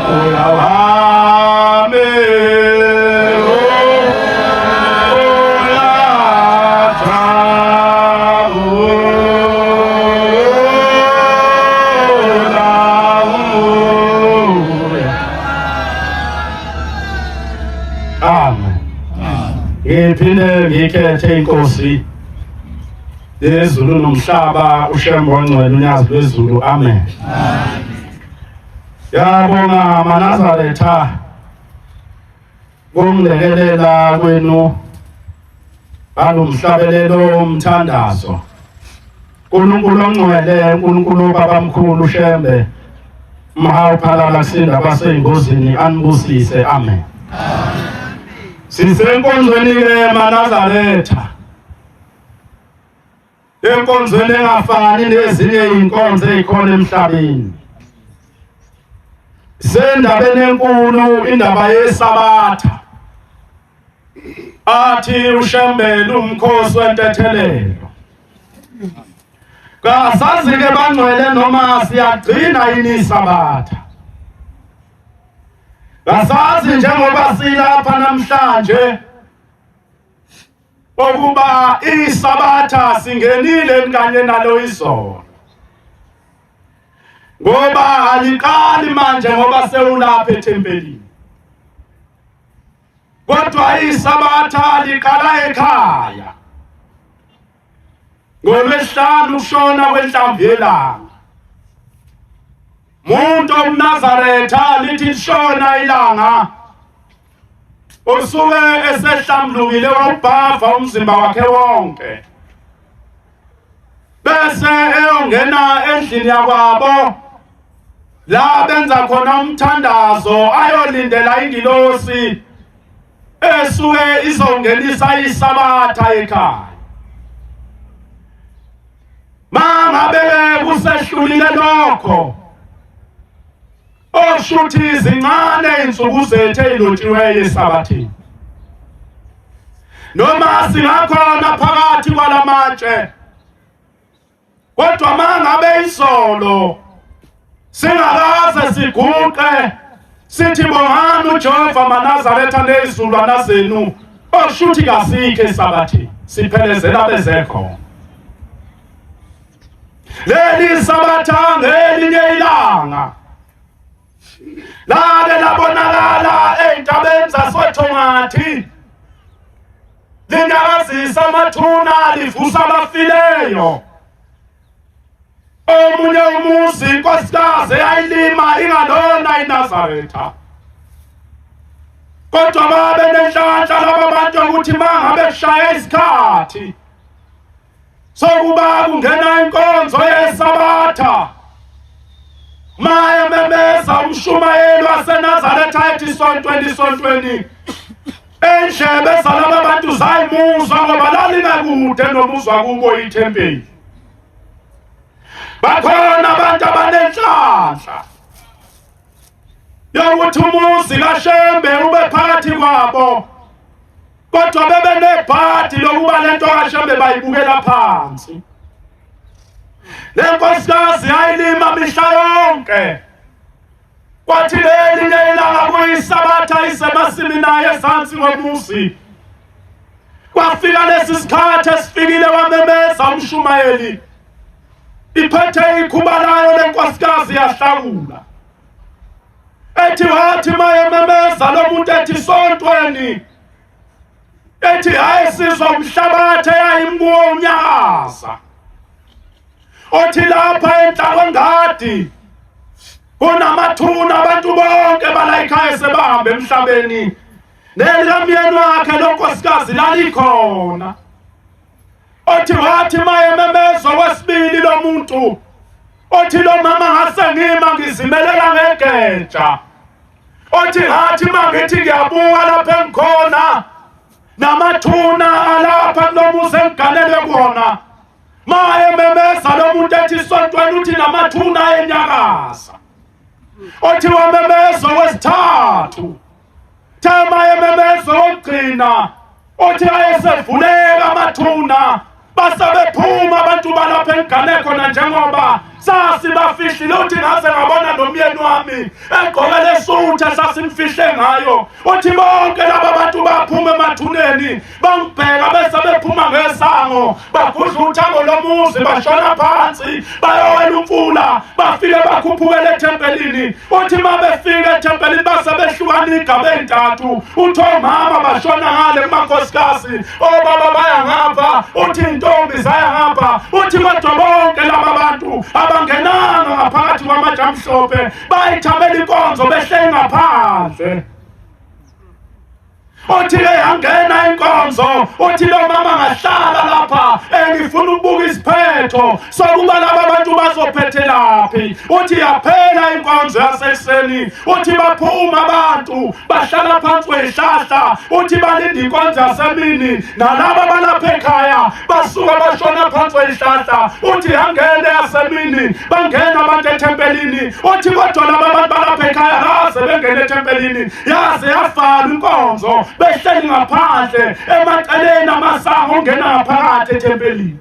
Moya wami uyajabula. Amen. Ngiphinde ngikhethe inkosi yezulu nomhlaba uShembe ongcwele unyazi lwezulu. Amen. Yabonga maNazaretha kungilekelela kwenu ngalomhlabelelo umthandazo. uNkulunkulu ongcwele, uNkulunkulu obabamkhulu uShembe, mhawu phalala sinda baseyingozini anibusise. Amen. Sisenkonzweni ke maNazaretha. Enkonzweni engafani nezinye izinkonzo ezikhona emhlabeni. Sendabeni enkulu indaba yeSabatha. Athi uShembe umkhosi wentethelelo. Kasazi ke bangcwele noma siyagcina yini iSabatha. Kasazi njengoba silapha namhlanje ukuba iSabatha singenile kanye nalo izolo. Ngoba aliqali manje ngoba sewulapha ethempelini. Kodwa iSabatha liqala ekhaya. NgoLwesihlanu ushona kwenhlamvu yelanga. Muntu omNazaretha lithi lishona ilanga usuke esehlambulukile wawubhava umzimba wakhe wonke bese eyongena endlini yakwabo la benza khona umthandazo ayolindela ingilosi esuke izongenisa isabatha ekhaya. Mangabe kusehlulile lokho oshuthi zincane insuku zethu ezilotshiweyo esabathini noma singakhona phakathi kwalamatshe kodwa mangabe izolo singakaze siguqe sithi bongani uJehova maNazaretha nezizulwana zenu oshuthi kasikho esabathini siphelezela bezekhona leli sabatha ngelinye ilanga lake labonakala ey'ntabeni zasothongathi linyakazisa amathuna livusa abafileyo omunye umuzi inkosikazi eyayilima ingalona iNazaretha kodwa babe nenhlanhla laba bantu ukuthi mangabe kushaya isikhathi sokuba kungena inkonzo yesabatha maye memeza umshumayeli waseNazaretha ethi sontweni sontweni endlebe zalaba bantu zayimuzwa ngoba lalingekude nomuzwa kubo ithempeli bakhona abantu abanenhlanhla yokuthi umuzi kaShembe ube phakathi kwabo kodwa bebe nebhadi lokuba lento kaShembe bayibukela phansi. Le nkosikazi yayilima mihla yonke. Kwathi lelinye ilanga kuyisabatha isemasimini naye ezansi komuzi. Kwafika lesi sikhathi esifikile wamemeza umshumayeli. Iphethe ikhuba layo lenkosikazi yahlawula. Ethi wathi mayememeza lo muntu ethi sontweni ethi hayi sizwa umhlabathi eyayimkuwo unyakaza othi lapha enhla kwengadi kunamathuna abantu bonke bala ekhaya sebahambe emhlabeni nelikamyeni wakhe lo nkosikazi lalikhona othi wathi mayememeza wesibili lo muntu othi lo mama ngase ngima ngizimelela ngegeja othi ngathi mangithi ngiyabuka lapha engikhona namathuna alapha kulomuzi engiganele kuwona maye memeza lo muntu ethi sontweni uthi namathuna enyakaza othi wamemeza wesithathu thema yememeza wokugcina othi ayesevuleka amathuna. Base bephuma abantu balapha engigane khona njengoba sasibafihlile. Uthi ngaze ngabona nomyeni wami egqoke lesuthu esasimfihle ngayo. Uthi bonke laba bantu baphuma emathuneni bangibheka bese bephuma ngesango, bagudla uthango lomuzi, bashona phansi bayowela umfula, bafike bakhuphukela ethempelini. Uthi uma befika ethempelini base behlukana igaba ey'ntathu. Uthi omama bashona ngale kumakhosikazi, obaba baya ngapha, uthi iy'ntombi zaya ngapha. Uthi kodwa bonke laba bantu abangenanga ngaphakathi kwamatshe amhlophe, bayithamela inkonzo behleli ngaphandle. Uthi-ke yangena inkonzo, uthi lo mama ngahlala lapha engifuna ukubuka isiphetho sokuba laba bantu bazophethelaphi. Uthi yaphela inkonzo yasekuseni, uthi baphuma abantu bahlala phansi kwezihlahla, uthi balinda inkonzo yasemini, nalaba balapha ekhaya basuka bashona phansi kwezihlahla. Uthi yangena yasemini, bangena abantu ethempelini. Uthi kodwa laba bantu balapha ekhaya kaze bengena ethempelini, yaze yavalwa inkonzo behleli ngaphandle emaceleni amasango ongena ngaphakathi ethempelini.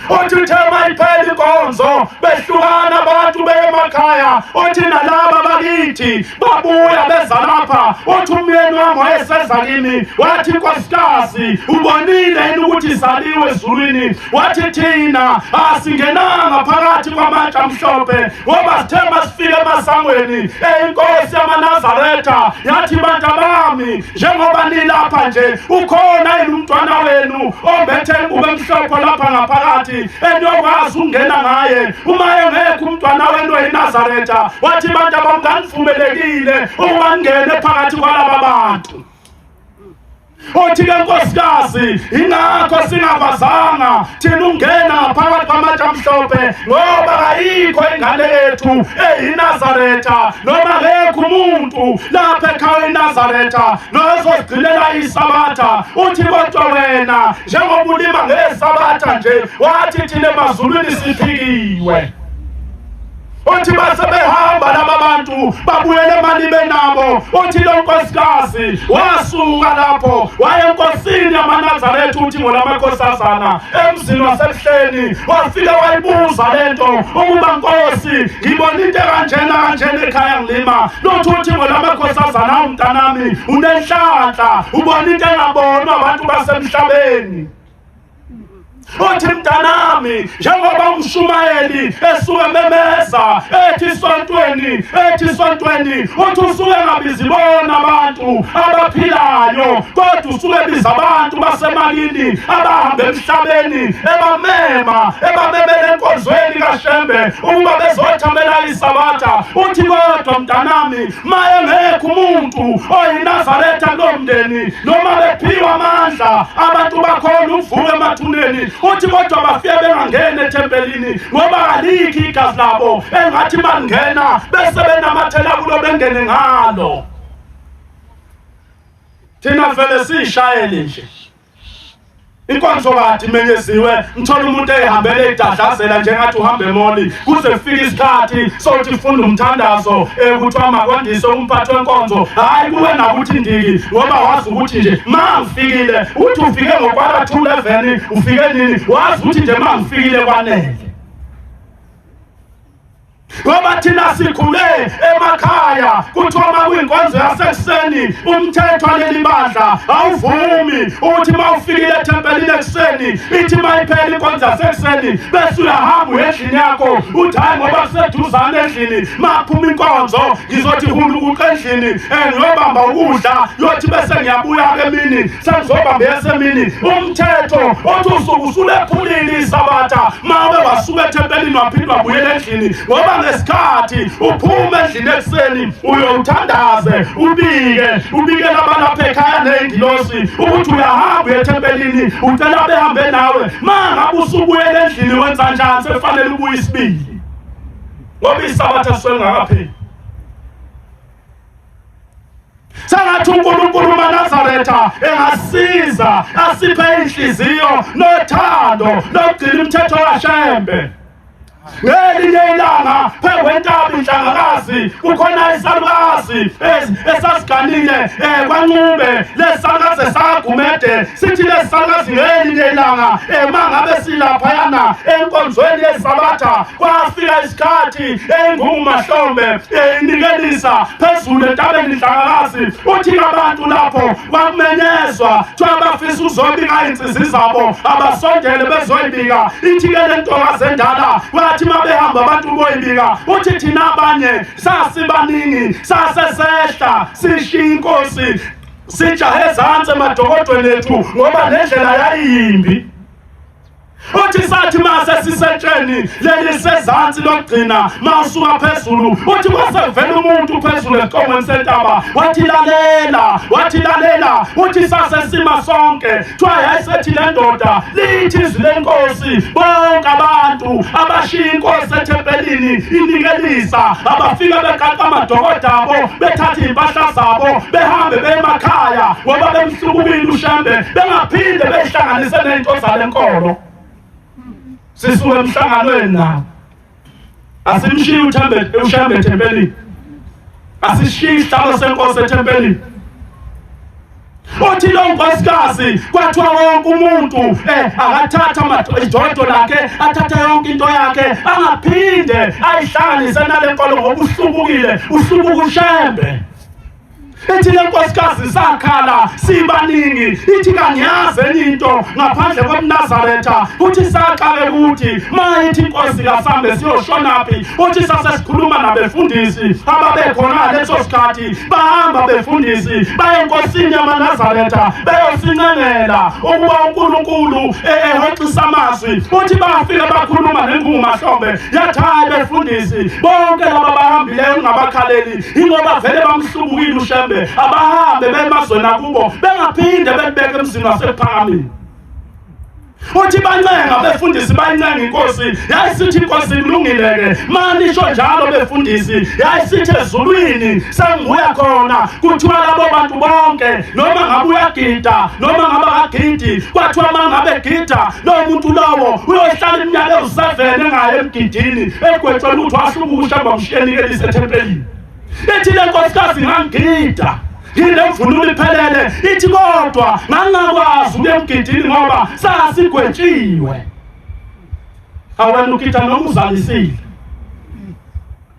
Uthi uthe uma iphela inkonzo behlukana abantu beye emakhaya. Uthi nalaba bakithi babuya beza lapha. Uthi umyeni wami wayeseza kimi wathi, nkosikazi, ubonile yini ukuthi saliwe ezulwini? Wathi thina asingenanga phakathi kwamatshe amhlophe ngoba sithe masifika emasangweni eyinkosi yamaNazaretha yathi, bantabami, njengoba nilapha nje, ukhona yini umntwana wenu ombethe ingubo emhlophe lapha ngaphakathi eniyokwazi ukungena ngaye? Uma engekho umntwana wenu oyiNazaretha, wathi bantabami, nganivumelekile ukuba ningene phakathi kwalaba bantu. Uthi ke nkosikazi, ingakho singakwazanga thina ungena phakathi kwamatshe amhlophe, ngoba kayikho ingane yethu eyiNazaretha, noma ngekho umuntu lapha ekhaya eNazaretha nozosigcinela iSabatha. Uthi kodwa wena njengoba ulima ngeSabatha nje, wathi thina emazulwini siphikiwe. Uthi base behamba laba bantu babuyele emalibe nabo. Uthi lo nkosikazi wasuka lapho waye enkosini yamaNazaretha, uthi ngolamakhosazana emzini wasebuhleni, wafike wayibuza lento ukuba, nkosi, ngibona into kanjena kanjena ekhaya ngilima. Lutho uthi ngolamakhosazana, umntanami, unenhlanhla, ubona into engabonwa abantu basemhlabeni. Uthi mntanami, njengoba umshumayeli esuke memeza ethi sontweni, ethi sontweni, uthi usuke ngabizi bona abantu abaphilayo, kodwa usuke biza abantu basemalini abahamba emhlabeni, ebamema, ebamemela enkonzweni kaShembe ukuba bezothamela iSabatha. Uthi kodwa mntanami, maye ngekho umuntu oyiNazaretha kulo mndeni, noma bephiwa amandla abantu bakhona ukuvuka emathuneni, uthi kodwa bafike bengangeni ethempelini, ngoba alikho igazi labo engathi bangena bese benamathela kulo bengene ngalo. Thina vele siyishayele nje inkonzo kade imenyeziwe, ngithola umuntu ehambele idadlazela njengathi uhambe emoli, kuze kufike isikhathi sokuthi funda umthandazo, kuthiwa makwandiswe umphathi wenkonzo. Hhayi, kuwe nakuthi ndiki, ngoba wazi ukuthi nje ma ngifikile, uthi ufike ngokwara 2:11, ufike nini, wazi ukuthi nje ma ngifikile kwanele. Ngoba thina sikhule emakhaya kuthiwa uma kuyinkonzo yasekuseni, umthetho waleli bandla awuvumi ukuthi uma ufikile ethempelini ekuseni, ithi uma iphela inkonzo yasekuseni bese uyahamba uya endlini yakho, uthi hhayi, ngoba kuseduzane endlini, maphuma inkonzo ngizothi hulukuqa endlini, ngiyobamba ukudla, yothi bese ngiyabuya-ke emini sengizobamba yasemini. Umthetho othi usuke usulephulile iSabatha mabe wasuka ethempelini waphinde wabuyela endlini, ngoba ngesikhathi uphuma endlini ekuseni uyothandaze, ubike, ubikela abalapha ekhaya ney'ngilosi ukuthi uyahamba uya ethempelini, ucela behambe nawe. Ma ngabe usubuyela endlini wenza njani? Sekufanele ubuye isibili, ngoba iSabatha suke lingakapheli. Sengathi uNkulunkulu maNazaretha engasiza asiphe inhliziyo nothando lokugcina umthetho kaShembe. Ngelinye ilanga phezu kwentaba inhlangakazi kukhona isalukazi esasiganile kwaNcube, lesalukazi. Salukazi sakaGumede sithi lesalukazi ngelinye ilanga ema ngabe silaphayana enkonzweni yesabatha, kwafika isikhathi engumahlombe inikelisa phezulu entabeni iNhlangakazi. Uthi abantu lapho kwakumenyezwa kuthiwa abafisa uzobika iy'nsizi zabo abasondele bezoyibika. Ithi-ke le ntokazi endala wathi uma behamba abantu boyibika, uthi thina abanye sasibaningi sasesehla sishiya inkosi sijahe ezansi emadokodweni ethu ngoba nendlela yayiyimbi. Uthi sathi mase sisetsheni leli sezansi lokugcina mawusuka phezulu, uthi kwase kuvela umuntu phezulu esiqongweni sentaba, wathi lalela, wathi lalela. Uthi sase sima sonke, kuthiwa yayisethi le ndoda, lithi izwi lenkosi, bonke abantu abashiya inkosi ethempelini inikelisa, abafika beqaqa amadokoda abo, bethatha iy'mpahla zabo, behambe bemakhaya ngoba bemhlubukile uShembe, bengaphinde behlanganise nento zalenkolo. Sisuke emhlanganweni na asimshiyi uThembe uShembe ethempelini, asishiyi isihlalo senkosi ethempelini. Uthi lo nkosikazi kwathiwa wonke umuntu akathatha ijodo lakhe, athathe yonke into yakhe, angaphinde ayihlanganise nale nkolo ngoba uhlubukile, uhlubuka uShembe. Ithi le nkosikazi sakhala sibaningi, ithi kangiyazi enye into ngaphandle komNazaretha. Uthi saxake ukuthi ma ithi inkosi kasambe siyoshonaphi. Uthi sasesikhuluma nabefundisi ababekhona ngaleso sikhathi, bahamba befundisi baye enkosini yamaNazaretha beyosincengela ukuba uNkulunkulu ehoxisa amazwi. Uthi bafika bakhuluma nengumahlombe, yathi hayi befundisi bonke laba bahambileyo ungabakhaleli, ingoba vele bamhlubukile uShembe, abahambe bemazweni akubo bengaphinde belibeke emzini wasePhakameni. Uthi bancenga befundisi, bayincenga inkosi, yayisithi inkosi kulungile-ke manisho njalo befundisi, yayisithi ezulwini sengibuya khona. Kuthiwa labo bantu bonke noma ngabe uyagida noma ngabe akagidi, kwathiwa uma ngabe gida lowo muntu lowo uyohlala iminyaka ewu-7 engayi emgidini, egwetshwa lutho ahlubuka uShembe wamshiyenikelisa ethempelini. Ithi le nkosikazi ngangigida nginemvunulo iphelele, ithi kodwa ngangingakwazi ukuya emgidini ngoba sasigwetshiwe. Awena ugida noma uzalisile,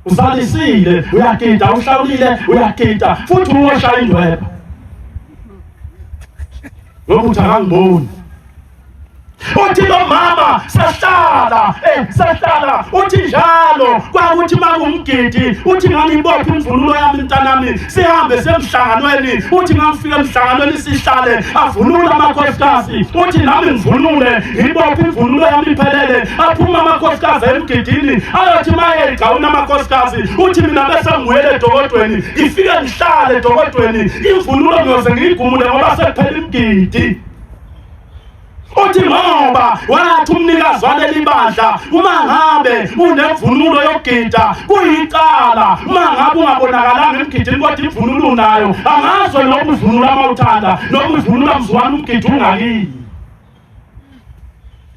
uzalisile uyagida, uhlawulile uyagida, futhi uwoshaya indweba ngoba uthi akangiboni. Uthi lo mama sahlala sahlala. Uthi njalo kwakuthi makumgidi, uthi ngangibopha imvunulo yami mntanami, sihambe semhlanganweni. Uthi ngangifika emhlanganweni sihlale, avunule amakhosikazi, uthi nami ngivunule, ngibophe imvunulo yami iphelele. Aphuma amakhosikazi emgidini, ayothi maye igawuna amakhosikazi, uthi mina bese ngibuyele edokodweni, ngifike ngihlale edokodweni, imvunulo ngiyoze ngiyigumule ngoba sekuphela imgidi. Uthi ngoba wathi umnikazi waleli bandla, uma ngabe unemvunulo yokugida kuyicala, uma ngabe ungabonakalanga emgidini kodwa imvunulo unayo, angazwe noma uvunula uma uthanda noma uvunula mzwana umgidi ungakini.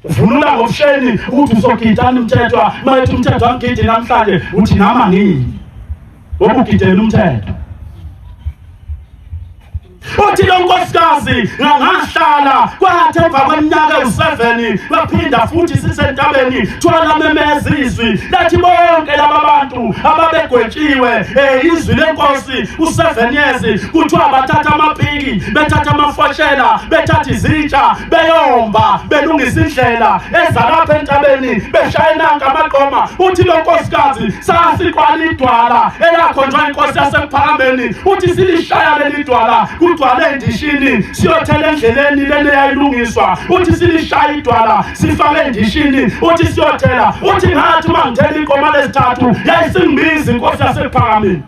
Uvunula ngobusheni ukuthi uzogidani uMthethwa, mayethi uMthethwa angigidi namhlanje, uthi nami angiyi ngoba ugidela uMthethwa. Uthi lo nkosikazi ngahlala kwathi emva kweminyaka ewu-7 baphinda futhi sisentabeni, thwala memeza izwi lathi bonke laba bantu ababegwetshiwe izwi lenkosi u-7 years, kuthiwa bathatha amapiki, bethatha amafoshela, bethatha izitsha, beyomba belungisa indlela ezalapha entabeni, beshaya nanka amaqoma. Uthi lo nkosikazi sasiqwala idwala elakhonjwa inkosi yaseKuphakameni, uthi silishaya leli dwala kugcwale endishini, siyothela endleleni lena eyayilungiswa. Uthi silishaya idwala sifake endishini, uthi siyothela. Uthi ngathi uma ngithela iqoma lesithathu yayisingibiza inkosi yaseKuphakameni.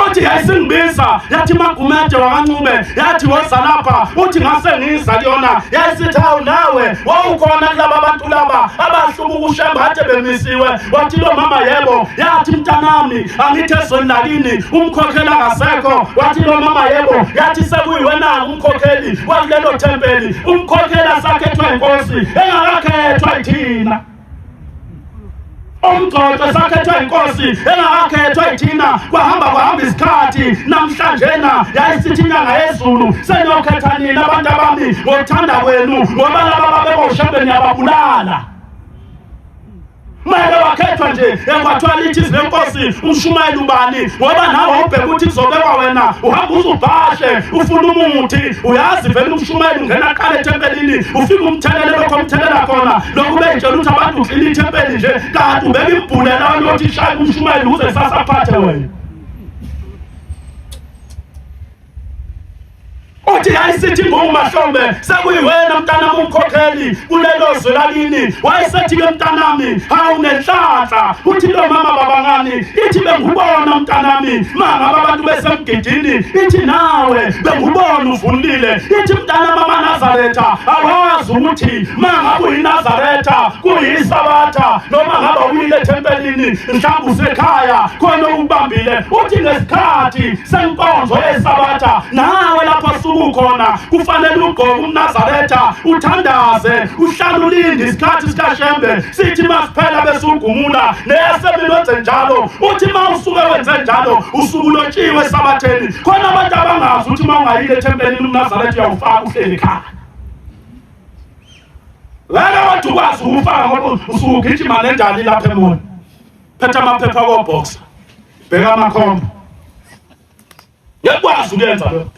Uthi yayisingibiza, yathi Magumede wakaNcube, yathi woza lapha. Uthi ngase ngiza kuyona, yayisithi hawu nawe wawukhona kulaba bantu laba abahlubuka uShembe ade bemisiwe. Wathi lo mama yebo. Yathi mntanami angithi ezweni lakini umkhokheli akasekho. Wathi lo mama yebo. Yathi sekuyiwena umkhokheli wakulelo thempeli, umkhokheli asakhethwa inkosi engakakhethwa yithina. Umgcoco sakhethwa inkosi engakakhethwa yithina, kwahamba kwahamba isikhathi, namhlanje na yayisithi inyanga yezulu seniyokhetha nina abantu abami ngokuthanda kwenu, ngoba laba babeboshembe niyababulala. Mele wakhethwa nje kwathiwa lithi izwi lenkosi umshumayeli ubani, ngoba nawe ubheka ukuthi kuzobekwa wena, uhamba uzubhashe ufuna umuthi, uyazi vele umshumayeli ungena aqale ethempelini, ufike umthelele lokho omthelela khona, lokhu beyitshela ukuthi abantu uklina ithempeli nje, kanti ubeka imbhulela abantu othi shaye umshumayeli ukuze kusasa aphathe wena. Uthi yayisithi ngumahlombe sekuyiwena mntanami umkhokheli kulelo zwe lakini. Wayesethi-ke mntanami hawu nenhlanhla. Uthi lo mama babangani ithi bengubona mntanami mangabe abantu besemgidini, ithi nawe bengubona uvunulile. Ithi mntanami amaNazaretha awazi ukuthi mangabe uyiNazaretha kuyisabatha noma ngabe uyile ethempelini mhlawumbe usekhaya khona ukubambile. Uthi ngesikhathi senkonzo yesabatha nawe lapho suku khona kufanele ugqoke umNazaretha uthandaze uhlale ulinde isikhathi sikaShembe sithi masiphela bese ugumula neyasemini wenze njalo. Uthi uma usuke wenze njalo usuke ulotshiwe esabatheni. Khona abantu abangazi ukuthi uma ungayile ethempelini umNazaretha uyawufaka uhleli ekhaya. Ngeke wathi ukwazi ukufaka ngoba usuke ugijima nendali lapha emoyeni. Phetha amaphepha koboxer, bheka amakhomba, ngekwazi ukuyenza lokho.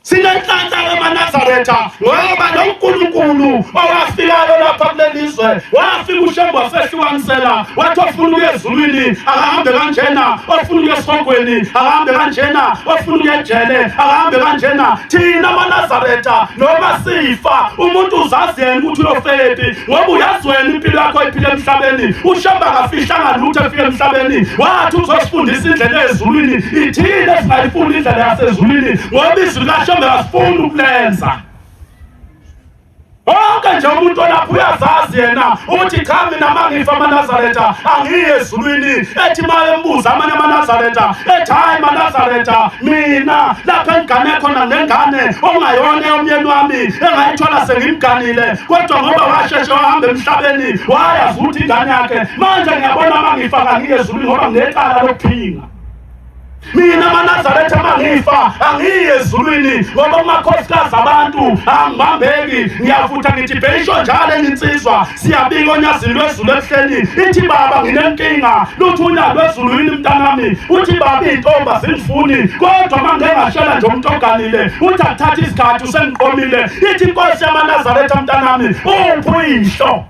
Sinenhlanhla emaNazaretha ngoba lo Nkulunkulu owafikayo lapha kuleli zwe wafika uShembe wasehlukanisela wathi ofuna ukuya ezulwini akahambe kanjena, ofuna ukuya esihogweni akahambe kanjena, ofuna ukuya ejele akahambe kanjena. Thina amaNazaretha noma sifa umuntu uzazi yena ukuthi uyofephi, ngoba uyazi wena impilo yakho iphile emhlabeni. UShembe akafihlanga lutho efika emhlabeni, wathi uzosifundisa indlela ezulwini. Ithile singayifuni indlela yasezulwini ngoba izwi likaShembe kasifuni ukulenza. Wonke nje umuntu olapha uyazazi yena ukuthi cha mina mangifa amaNazaretha angiye ezulwini. Ethi uma embuza amanye amaNazaretha ethi hayi maNazaretha mina lapha engigane khona nengane okungayona eyomyeni wami engayithola sengimganile, kodwa ngoba washeshe wahamba emhlabeni wayazi ukuthi ingane yakhe manje ngiyabona mangifa kangiye ezulwini ngoba nginecala lokuphinga. Mina amaNazaretha mangifa angiye ezulwini ngoba umakhosikazi abantu angibambeki, ngiyafutha ngithi bheyisho njalo enye insizwa siyabika onyazini lwezulu ebuhleni ithi baba nginenkinga luthi unyazi lwezulu yini mntanami, uthi baba iy'ntombi azingifuni kodwa uma ngike ngashela nje umuntu oganile uthi akuthatha isikhathi usengiqomile. Ithi inkosi yamaNazaretha mntanami uphi uyihlo?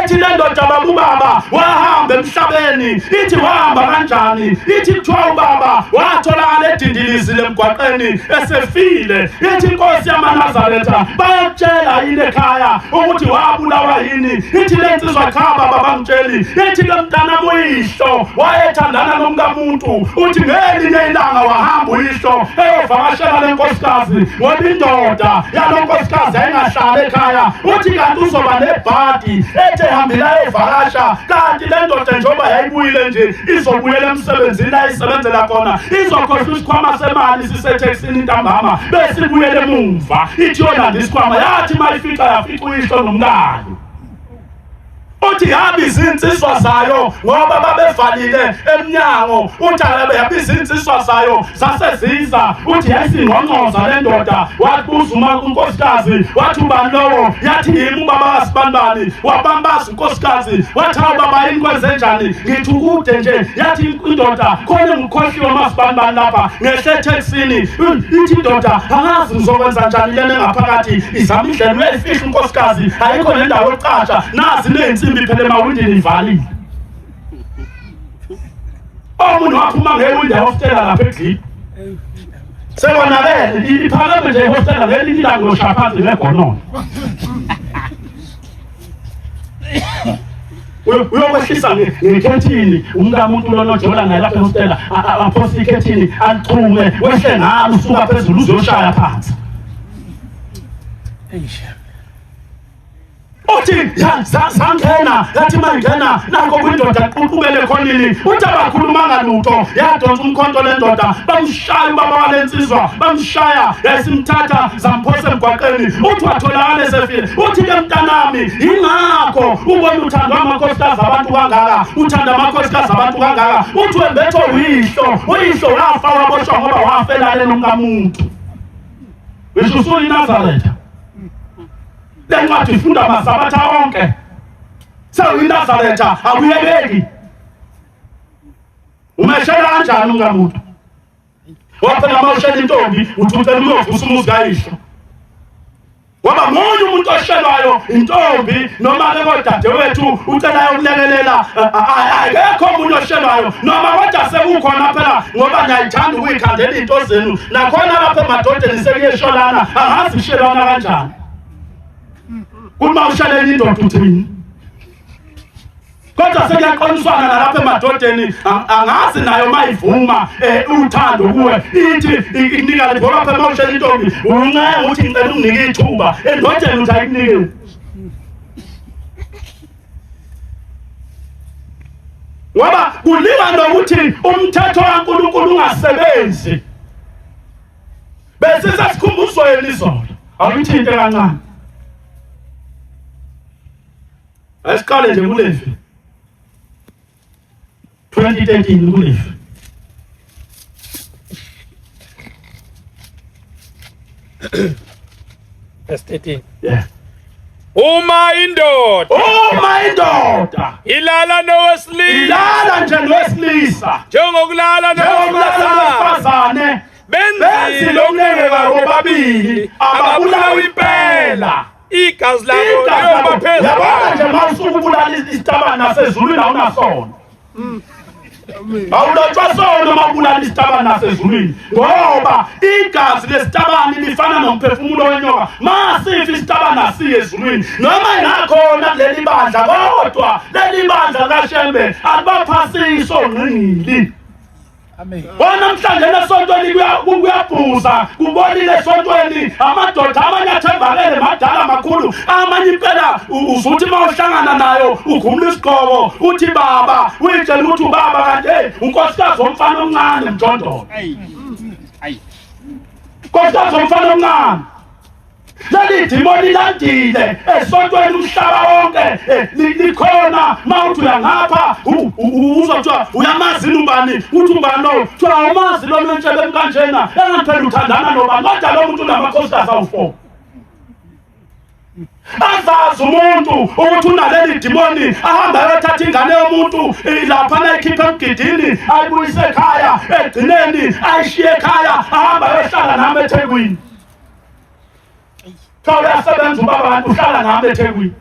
Ethi le ndoda baba ubaba wahamba emhlabeni, ithi wahamba kanjani? Ithi kuthiwa ubaba watholakala edindilizile emgwaqeni esefile. Ithi inkosi yamaNazaretha bayakutshela yini ekhaya ukuthi wabulawa yini? Ithi le nsizwa cha baba bangitsheli. Ithi ke mntana kuyihlo wayethandana nomkamuntu, uthi ngelinye ilanga wahamba uyihlo eyovakashela le nkosikazi ngoba indoda yalo nkosikazi yayingahlali ekhaya. Uthi kanti uzoba nebhadi ethe hambile ayovakasha, kanti le ndoda njengoba yayibuyile nje izobuyela emsebenzini la isebenzela khona, izokhohlwa isikhwama semali sisetheksini ntambama bese ibuyele emumva ithi yolanda isikhwama. Yathi uma ifica yafica uyihlo nomkayo. Uthi yabiza insizwa zayo ngoba babevalile emnyango. Uthi yabiza insizwa zayo zaseziza. Uthi yayisingqongqoza le ndoda. Wabuza uma unkosikazi wathi ubani lowo? Yathi yimi ubaba kasibanibani. Wabambaza unkosikazi wathi hawu baba yini kwenze njani? Ngithi ukude nje. Yathi indoda khona ngikhohliwe masibanibani lapha ngehle ethekisini. Ithi indoda angazi ngizokwenza njani lena engaphakathi. Izama indlela uyayifihla unkosikazi, ayikho nendawo yokucasha, nazi ney'nsimbi phela emawindini ivalile. Omunye waphuma ngewindi ehostela lapha eGlip, sekonakele iphakeme nje ehostela ngelinye ilanga uyoshaya phansi ngegonono. Uyokwehlisa ngekhethini umkamuntu lona ojola naye lapha ehostela, aphose ikhethini alixhume wehle ngalo usuka phezulu uzoshaya phansi. Uthi zangena, yathi mayingena nakho kwindoda ququbele khonini. Uthi abakhulumanga lutho, yadonsa umkhonto le ndoda, bamshaya ubaba wale nsizwa, bamshaya, yasimthatha zamphosa emgwaqeni. Uthi watholakala esefile. Uthi ke mntanami, yingakho ubona uthandwa amakhosikazi abantu kangaka, uthanda amakhosikazi abantu kangaka. Uthi wembethwe uyihlo, uyihlo wafa waboshwa ngoba wafela lomkamuntu. Ngisho usuyiNazaretha. Le ncwadi ifunda amasabatha onke. SewuyiNazaretha akuyekeki. Umeshela kanjani umkamuntu? Waphela uma ushela intombi uthi ucela uyovusa umuzi kayihlo. Ngoba munye umuntu oshelwayo intombi noma ke kodadewethu ucela ayokulekelela, akekho omunye oshelwayo noma kodwa sekukhona phela ngoba niyayithanda ukuyikhandela iy'nto zenu nakhona lapha emadodeni sekuyesholana, angazi kushelwana kanjani. Uma ushelela indoda uthini? Kodwa sekuyaqoniswana nalapha emadodeni, angazi nayo mayivuma uthando kuwe ithi ikunika le, ngoba phela mawushela intombi uncenga ukuthi ngicela unginike ithuba, endodeni uthi ayikunike. Ngoba kulinga nokuthi umthetho kaNkulunkulu ungasebenzi. Bese sesikhumbuzweni izolo, awuyithinte kancane. Asiqale nje kuLevi 2013 kuLevi. Verse 13. Yeah. Uma indoda Uma indoda ilala nowesilisa ilala nje nowesilisa njengokulala njengokulala nowesifazane, nowesifazane, benzile benzile okunengeka bobabili, ababulawa impela. Igazi labo liyoba phezu Yabona nje uma usuke ubulala isitabane nasezulwini awunasono. Awulotshwa sono uma ubulala isitabane nasezulwini, ngoba igazi lesitabane lifana nomphefumulo wenyoka. Masifa isitabane asiye ezulwini, noma ingakhona kuleli bandla, kodwa leli bandla kaShembe alibaphasisi ongqingili. Amen. Namhlanje esontweni kuyabhuza, kubolile esontweni, amadoda amanye athembakele madala makhulu, amanye impela uzuthi uma uhlangana nayo ukhumula isigqoko uthi baba, uyitshela ukuthi ubaba kanti hey unkosikazi womfana omncane mjondolo. Nkosikazi womfana omncane. Leli dimoni landile esontweni umhlaba wonke, likhona. Mawuthi uyangapha uzothiwa uyamazi ubani, uthi ubani lo, kuthiwa awumazi lo mentshebeni kanjena, engathi phela uthandana nobani, kodwa lo muntu unamakhosikazi awu-4. Azazi umuntu ukuthi unaleli dimoni, ahamba ayothatha ingane yomuntu lapha nayikhipha emgidini ayibuyise ekhaya, egcineni ayishiye ekhaya, ahamba ayohlala nami eThekwini. Cha uyasebenza ubaba kanti uhlala nami eThekwini.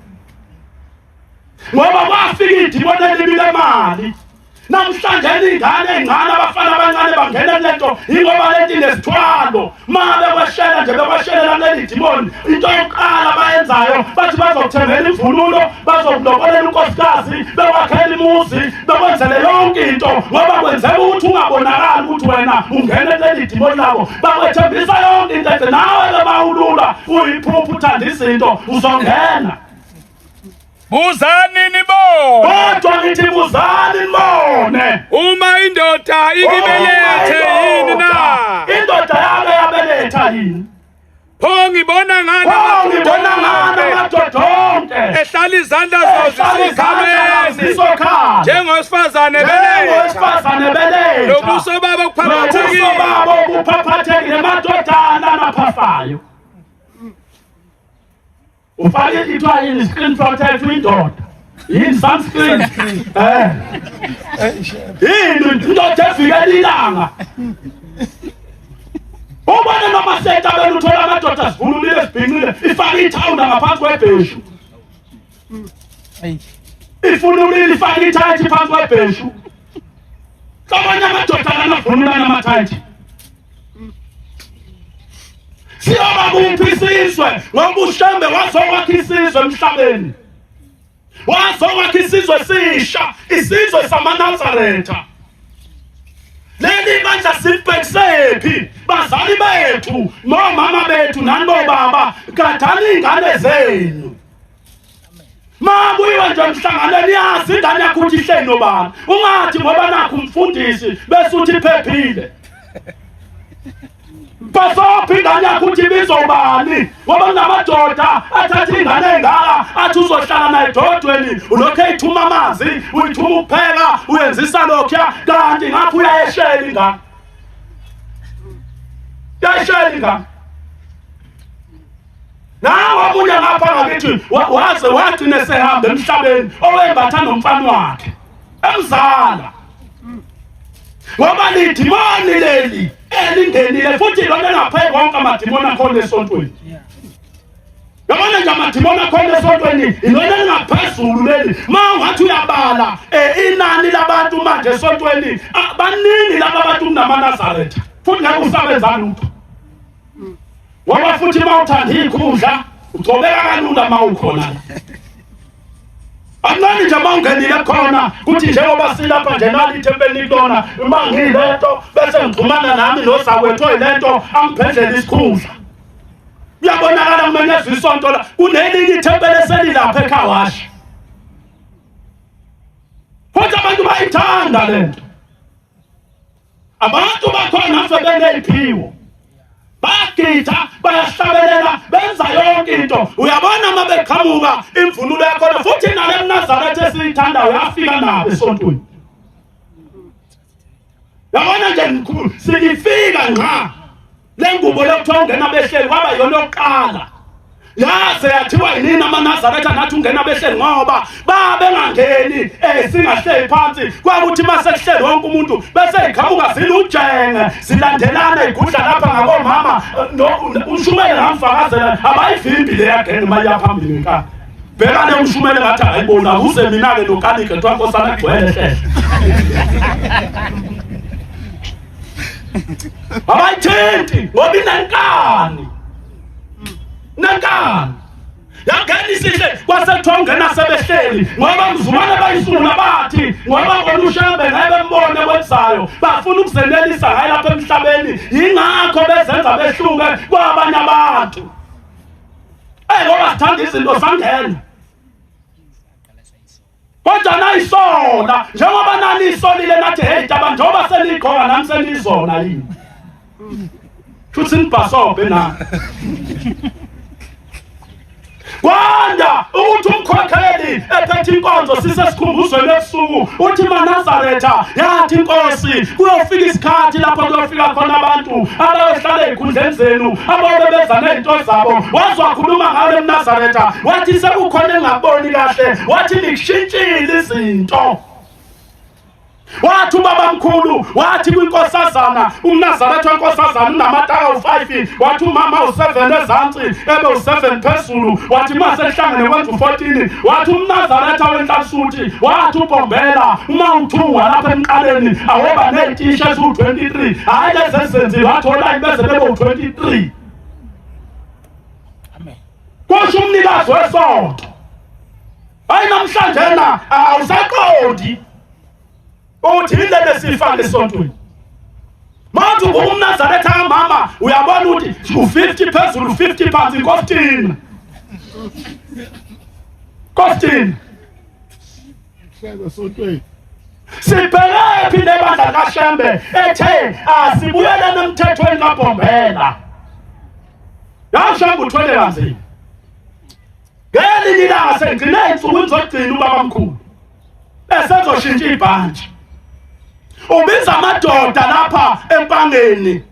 Ngoba kwafika idimoni elibi lemali. Namhlanje ingane ey'ncane, abafana abancane bangena kule nto yingoba lento inesithwalo. Ma bekweshela nje, bekweshelela kuleli dimoni, into yokuqala abayenzayo bathi bazokuthengela imvunulo, bazokulobolela unkosikazi, bekwakhela imuzi, bekwenzele yonke into, ngoba kwenzeka ukuthi ungabonakali ukuthi wena ungene kuleli dimoni labo. Bakwethembisa yonke into ethi nawe ke bawulula uyiphupha uthanda izinto uzongena. Buzani nibone. Kodwa ngithi buzani nibone. Uma indoda ikibelethe yini na? Indoda yake yabeletha yini? Pho ngibona ngani Pho ngibona ngani amadoda onke ehlala izandla zawo zisekhameni zisokhala njengowesifazane beletha, njengowesifazane beletha, nobuso babo buphaphathekile, nobuso babo buphaphathekile, madodana anaphafayo. Ufake ithiwa yini screen protect indoda, yini sunscreen, yini indoda evikela ilanga. Ubone noma setabeni uthola amadoda sivunulile sibhincile, ifake ithawula ngaphansi kwebheshu, ifunulile ifake ithayithi phansi kwebheshu. Abanye amadoda kanavunula namathayithi. Siyoba kuphi isizwe? Ngoba uShembe wazokwakha isizwe emhlabeni, wazokwakha isizwe sisha, isizwe samaNazaretha. Leli bandla silibhekisephi? Bazali bethu nomama bethu nani bobaba, gadani iy'ngane zenu. Makuyiwe nje emhlanganweni yazi ingane yakho ukuthi ihleli nobani. Ungathi ngoba nakho umfundisi bese uthi iphephile. Basophi ingane yakho ukuthi ibizwa ubani ngoba kunamadoda athatha ingane engaka athi uzohlala naye edodweni ulokhu eyithuma amanzi uyithuma ukupheka uyenzisa lokhuya kanti ngapha uyayeshela ingane uyayeshela ingane nawe omunye ngapha ngakithi waze wagcina esehamba emhlabeni owembatha nomfana wakhe emzala ngoba lidimoni leli elingenile futhi lona engaphe konke amadimoni akhona esontweni yabona nje amadimoni akhona esontweni ilona elingaphezulu leli ma ungathi uyabala um inani labantu manje esontweni ah, baningi laba bantu kunamanazaretha futhi ngeke usabenza lutho ngoba futhi uma uthanda ikhundla ugcobeka kalula uma ukhona Ancane nje uma ungenile khona kuthi njengoba silapha nje nali ithempeli likulona uma ngiyilento bese ngixhumana nami nozakwethu oyilento angiphendlele isikhundla kuyabonakala kumenyezwa isonto la kunelinye ithempeli eselilapha ekhawashi futhi abantu bayithanda lento Abantu bakhona sebeneyiphiwo bayagida bayahlabelela benza yonke into uyabona uma beqhamuka imvunulo yakhona futhi nale mnazaretha esiyithandayo yafika nabo esontweni yabona nje mkhulu silifika ngqa Le ngubo lokuthiwa ungena behleli kwaba yona yokuqala yaze yathiwa yinini amanazaretha nathi ungena behleli ngoba babengangeni eh singahleli phansi kwakuthi mase kuhleli wonke umuntu bese iqhamuka zilujenge zilandelana igudla lapha ngabomama no umshumele ngamfakazela abayivimbi le yagenge mayiya phambili ngenkani bheka le umshumele ngathi akayibona uze mina-ke nokalike kuthiwa nkosana gcwele hlehla abayithinti ngoba inenkani nenkani yangena isihle kwase kuthiwa ungena sebehleli ngoba mzumane bayisula bathi ngoba bona ushembe ngeke bembone kwenzayo bafuna ukuzenelisa ngaye lapha emhlabeni yingakho bezenza behluke kwabanye abantu eyi ngoba sithanda izinto sangena Kodwa nayisona njengoba nanisolile nathi hey taba njengoba seniyigqoka nami seniyizona yini. Futhi nibhasobhe na. Kwanda ukuthi umkhokheli ephethe inkonzo sisesikhumbuzweni ebusuku uthi maNazaretha yathi inkosi kuyofika isikhathi lapho kuyofika khona abantu abayohlala ey'khundleni zenu abayobe beza ney'nto zabo waze wakhuluma ngayo emnazaretha wathi sekukhona engaboni kahle wathi nikushintshile izinto wathi ubabamkhulu wathi kwinkosazana umnazaretha wenkosazana unamataka u-5 wathi umama u-7 ezansi ebe u-7 phezulu wathi uma sekuhlangene kwenza u-14 wathi umnazaretha wenhlansuthi wathi ubhombela uma uthungwa lapha emqaleni awoba ney'tishi eziwu-23 hhayi lezi ezenziwe wathi olayini beze bebe u-23 kusho umnikazi wesonto hayi namhlanje na awusaqondi uthi yini lento esiyifaka esontweni manje ubuka umnazaretha kamama uyabona ukuthi u-50 phezulu 50 phansi inkostina kostina sibhekephi nebandla likashembe ethe asibuyeleni emthethweni kabhombela yashembe uthwele kanzima ngelinye ilanga sengcine ey'nsukwini zokugcina ubabamkhulu esezoshintsha ibhantshi ubiza amadoda lapha empangeni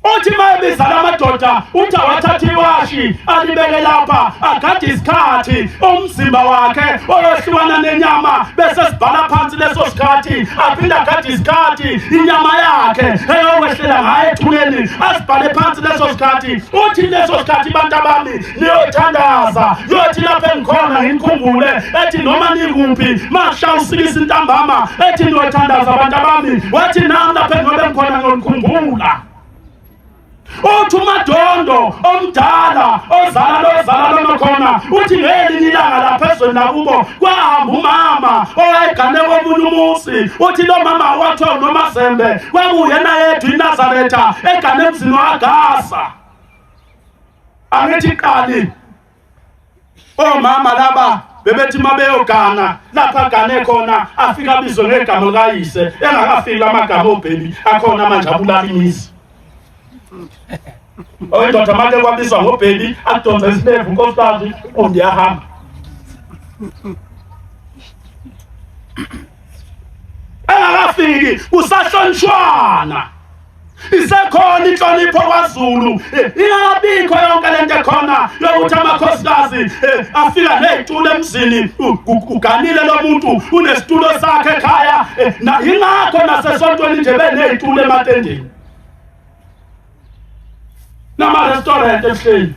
uthi uma ebiza la madoda uthi awathatha iwashi alibeke lapha agade isikhathi umzimba wakhe oyohlukana nenyama bese sibhala phansi leso sikhathi aphinde agade isikhathi inyama yakhe eyokwehlela ngayo ethuneni asibhale phansi leso sikhathi uthi leso sikhathi bantu abami niyothandaza yothi lapho engikhona ngikhumbule ethi noma nikuphi makusha usikisa intambama ethi niyothandaza abantu abami wathi nami lapho engiyobe ngikhona ngiyokukhumbula uthi umadondo omdala ozala lozala lona khona uthi ngelinye ilanga lapha ezweni lakubo kwahamba umama owayegane komunye umuzi uthi lo mama wathiwa unomazembe kwakuyena yedwa inazaretha egane emzini wagasa angithi qali Omama laba bebethi mabeyogana lapha agane khona afika abizwe ngegama likayise engakafiki lamagama obhebi akhona manje abulala imizi. Oyindoda make kwabizwa ngobhebi akudonsa isilevu unkosikazi undiyahamba. Engakafiki kusahlonishwana. Isekhona inhlonipho kwaZulu, ingabikho yonke lento ekhona yokuthi amakhosikazi afika nezitulo emzini, uganile lo muntu unesitulo sakhe ekhaya. Yingakho nasesontweni nje benezitulo ematendeni nama-restaurant ebuhleni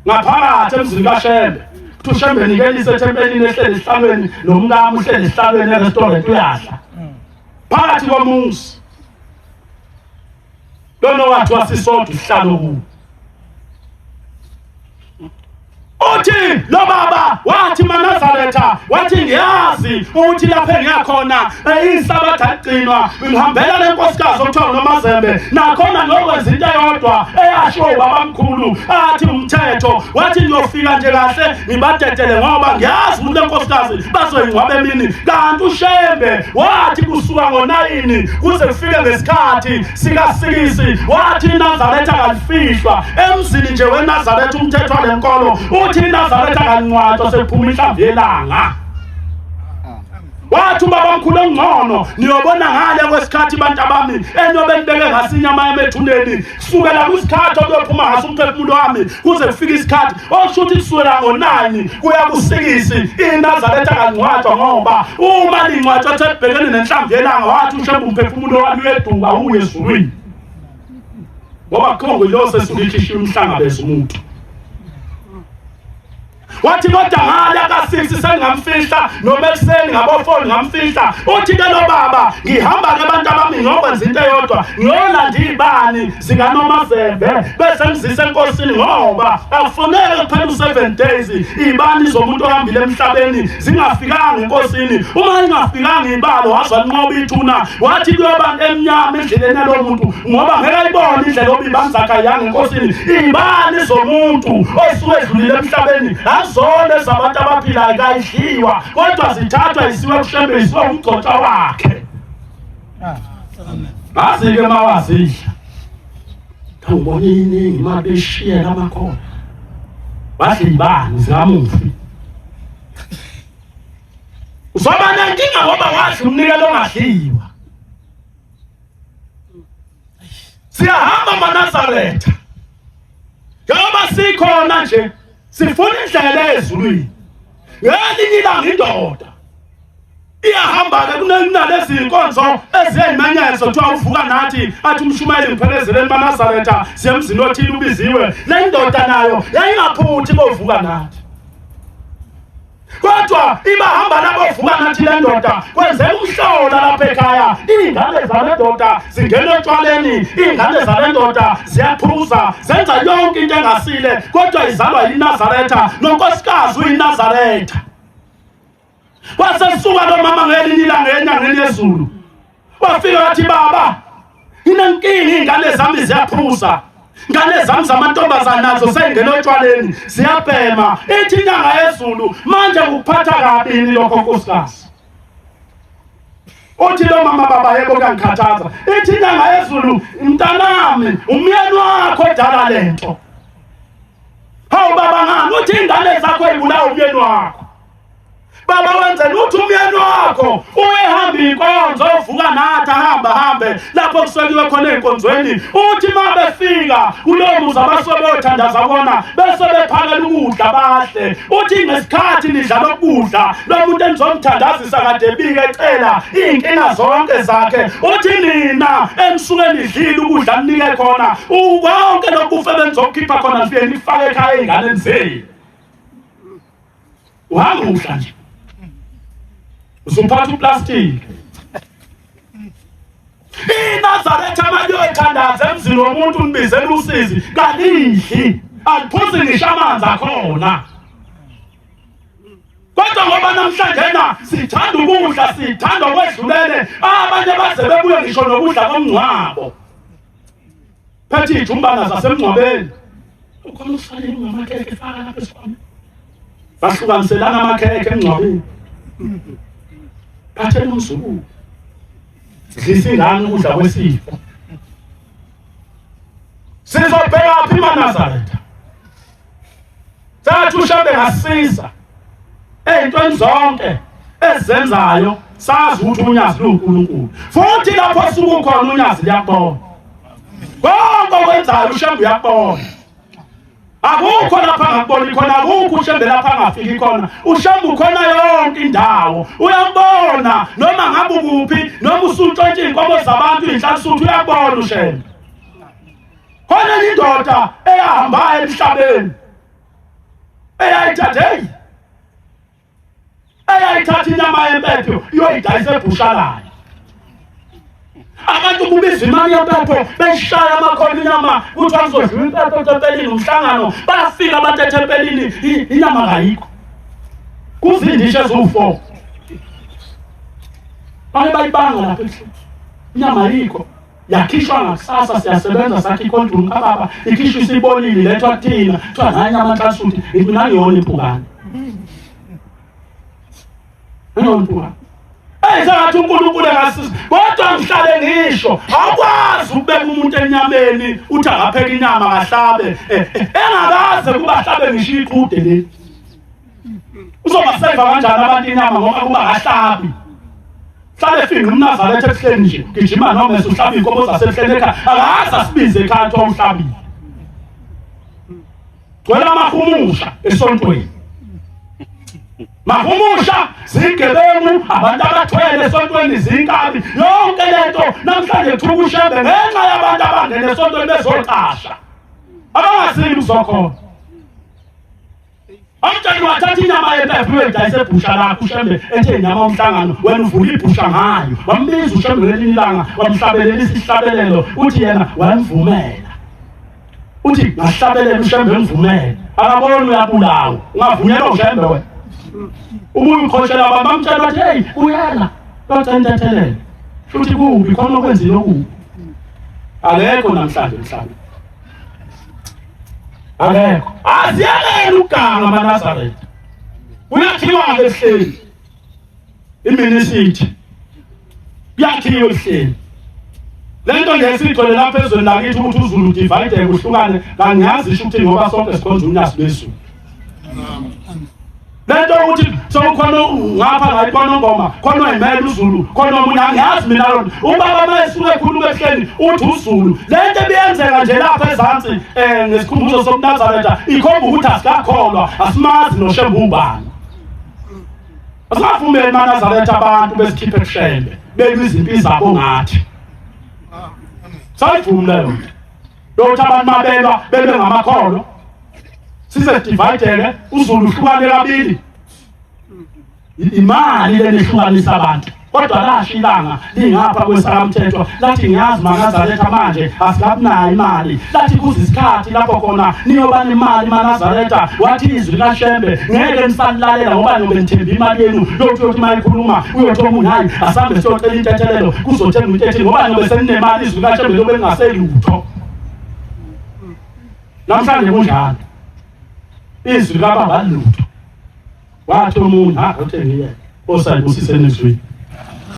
ngaphakathi emzini kaShembe. Kuthi uShembe nikelise ethempelini ehleli esihlalweni nomkami uhleli esihlalweni e-restaurant uyadla phakathi komuzi lona wathiwa sisodwa isihlalo kuwo. Uthi lo baba wathi maNazaretha, wathi ngiyazi ukuthi lapha engiyakhona isabatha ligcinwa, ngihambela le nkosikazi okuthiwa uNomazembe, nakhona ngiyokwenza into eyodwa eyashiwo ubabamkhulu athi umthetho, wathi ngiyofika nje kahle ngibadedele ngoba ngiyazi ukuthi le nkosikazi bazoyingcwaba emini. Kanti uShembe wathi kusuka ngo-9 kuze kufike ngesikhathi sikasikisi, wathi iNazaretha kalifihlwa emzini nje weNazaretha. Umthetho walenkolo uthi iNazaretha kalingcwatshwa sekuphuma inhlamvu yelanga. Wathi ubaba mkhulu ongcono niyobona ngale kwesikhathi bantu abami eniyobe nibeke ngaso inyama yami ethuneni, kusukela kwisikhathi okuyophuma ngaso umphefumulo wami kuze kufike isikhathi okusho ukuthi kusukela ngo-9 kuya kusikisi iNazaretha kangcwatshwa, ngoba uma lingcwatshwa sekubhekene nenhlamvu yelanga, wathi uShembe umphefumulo wami uyeduka uye ezulwini, ngoba kukhongo yilose esuke ikhishiwe umhlangabeza umuntu. Wathi kodwa ngale ka-6 sengingamfihla noma ekuseni ngabo-4 ngingamfihla. Uthi ke lo baba ngihamba ke abantu abami ngiyokwenza into eyodwa, ngiyolanda iy'bani zikaNomazembe bese ngizise enkosini, ngoba akufuneki kuphela u-7 days iy'bani zomuntu ohambile emhlabeni zingafikanga enkosini. Uma ingafikanga ibalo waze wanqoba ithuna, wathi kuyoba emnyama endleleni yalo muntu ngoba ngeke ayibone indlela oba ibani zakhe ayanga enkosini. Iy'bani zomuntu osuke edlulile emhlabeni azona ezabantu abaphilayo, kayidliwa kodwa zithathwa isiwe kuShembe, isiwe umgcotshwa wakhe. Ngazi-ke mawazidla ngibona iningi imali beyishiyela amakhona, badla iy'bani zikamufi. Uzoba nenkinga ngoba wadla umnikelo ongadliwa. Siyahamba maNazaretha, njengoba sikhona nje sifuna indlela ezulwini. Ngelinye ilanga indoda iyahamba-ke kunalezi nkonzo eziyayimenyezo kuthiwa uvuka nathi, athi umshumayeli ngiphelezeleni maNazaretha siye emzini othile ubiziwe. Le ndoda nayo yayingaphuthi kovuka nathi, kodwa ibahamba nabovuka nathi le ndoda kwenzeka umhlola lapha ekhaya. Iy'ngane zale ndoda zingena otshwaleni, iy'ngane zale ndoda ziyaphuza, zenza yonke into engasile, kodwa izalwa yiNazaretha nonkosikazi uyiNazaretha. Wasesuka lo mama ngelinye ilanga enyangeni yezulu, wafika wathi baba nginenkinga, iy'ngane zami ziyaphuza, ingane zami zamantombazane nazo seyingena otshwaleni ziyabhema. Ithi inyanga yezulu manje kukuphatha kabini lokho nkosikazi? Uthi lo mama baba yebo kuyangikhathaza. Ithi inyanga yezulu mntanami umyeni wakho odala lento. Hawu baba ngani? Uthi ingane zakho ibulawa umyeni wakho. Baba wenzela uthi umyeni wakho uyehamba inkonzo ovuka nathi ahamba hambe lapho kusukiwe khona ey'nkonzweni. Uthi uma befika kulowo muzi abasuke beyothandaza kona bese bephakela ukudla bahle. Uthi ngesikhathi nidla lokudla lo muntu enizomthandazisa kade ebika ecela iy'nkinga zonke zakhe. Uthi nina enisuke nidlile ukudla ninike khona konke lokhu kufe benizokhipha khona nifike nifake ekhaya ey'nganeni zenu. Uhamba udla nje usuphatha uplastiki. INazaretha abayothandaza emzini womuntu nibizela usizi kalidli, aliphuzi ngisho amanzi akhona. Kodwa ngoba namhlanje na sithanda ukudla, sithanda okwedlulele, abanye baze bebuye ngisho nokudla komngcwabo. Phethe ijumbana zasemngcwabeni. Ukhona usalile ungamakhekhe faka lapha esikhwameni. Bahlukaniselana amakhekhe emngcwabeni. Bathela umzukulu. Dlisa ingane ukudla kwesifo. Sizobheka phi maNazaretha? Sathi uShembe ngasiza ey'ntweni zonke ezenzayo sazi ukuthi unyazi luwuNkulunkulu futhi lapho sukukhona unyazi liyakubona konke okwenzayo uShembe uyakubona akukho lapha angakuboni khona akukho uShembe lapha angafiki khona uShembe ukhona yonke indawo uyakubona noma ngabe ukuphi noma usuntshontsha iy'nkomo zabantu iy'nhlalisuthi uyakubona uShembe khona enye indoda eyahambayo emhlabeni eyayithatha hey eyayithatha inyama yempepho iyoyidayisa ebhushalayo abantu kubiza imali yempepho beshaya amakhona inyama kuthiwa kuzodliwa impepho ethempelini umhlangano bafika abantu ethempelini inyama kayikho kuzindishi eziwu-four bake bayibanga lapha ebuhlungu inyama ayikho yakhishwa ngakusasa siyasebenza sakhe ikhondom kababa ikhishwa isibonile ilethwa kuthina kuthiwa nanye amanhlansuthi mina ngiyona impukane ngiyona impukane Hey sengathi uNkulunkulu engasiza kodwa ngihlale ngisho awukwazi ukubeka umuntu enyameni uthi akapheka inyama kahlabe eh, eh, engakaze kuba ahlabe ngisho iqhude leli uzobaseva kanjani abantu inyama ngoba kuba kahlabi Hlale finqa umNazaretha ebuhleni nje gijima noma esuhlaba iy'nkomo zasebuhleni ekhaya akaze asibize ekhaya kuthiwa uhlabile gcwele amahumusha esontweni mahumusha zigebengu abantu abathwele esontweni zinkabi yonke lento namhlanje kuthuka ushembe ngenxa yabantu abangena esontweni bezocasha abangazili uzokhona Amtshani wathatha inyama yempepho uyoyidayisa ebhusha lakho uShembe ethe inyama yomhlangano wena uvula ibhusha ngayo wambiza uShembe ngelinye ilanga wamhlabelelisa isihlabelelo uthi yena wamvumela uthi ngahlabelela uShembe emvumela akaboni uyabulawa ungavunyelwa uShembe wena ubuye uqhoshela abantu bamtshela bathi hey buyela bacela intethelelo futhi kubi khona okwenzile okubi akekho namhlanje emhlabeni akekho aziyekele ukuganga amaNazaretha kuyakhiwa-ke ebuhleni iminisithi kuyakhiwa ebuhleni le nto nje sigcwele lapha ezweni lakithi ukuthi uzulu udivayideke uhlukane kangiyazi isho ukuthi ngoba sonke sikhonza unyazi lwezulu lento ukuthi sekukhona ngapha ngayi khona ngoma khona oyimela uZulu khona omunye angiyazi mina lona ubaba uma esuke ekhuluma ehleni uthi uZulu lento ebiyenzeka nje lapha ezansi eh ngesikhumbuzo sobuNazaretha ikhomba ukuthi asikakholwa asimazi noShembe ubani asingavumeli maNazaretha abantu besikhiphe kuShembe belwa izimpi zabo ngathi sayivumi leyo nto yokuthi abantu mabelwa bebe ngamakholwa size sidivayideke uZulu uhlukane kabili imali lena ehlukanisa abantu kodwa lasho ilanga lingapha kwesakamthetho lathi ngiyazi manazaretha manje asikabunayo imali lathi kuze isikhathi lapho khona niyoba nemali manazaretha wathi izwi likashembe ngeke nisalilalela ngoba niyobe nithemba imali yenu yokuthi uyothi uma ikhuluma uyothi omunye hayi asambe siyocela intethelelo kuzothenga into ethile ngoba niyobe seninemali izwi likashembe lobe lingaselutho Namhlanje kunjalo. Izwi kababa lutho. Wathi omunye ha uthe ngiyeke. Osayibusise nezwini.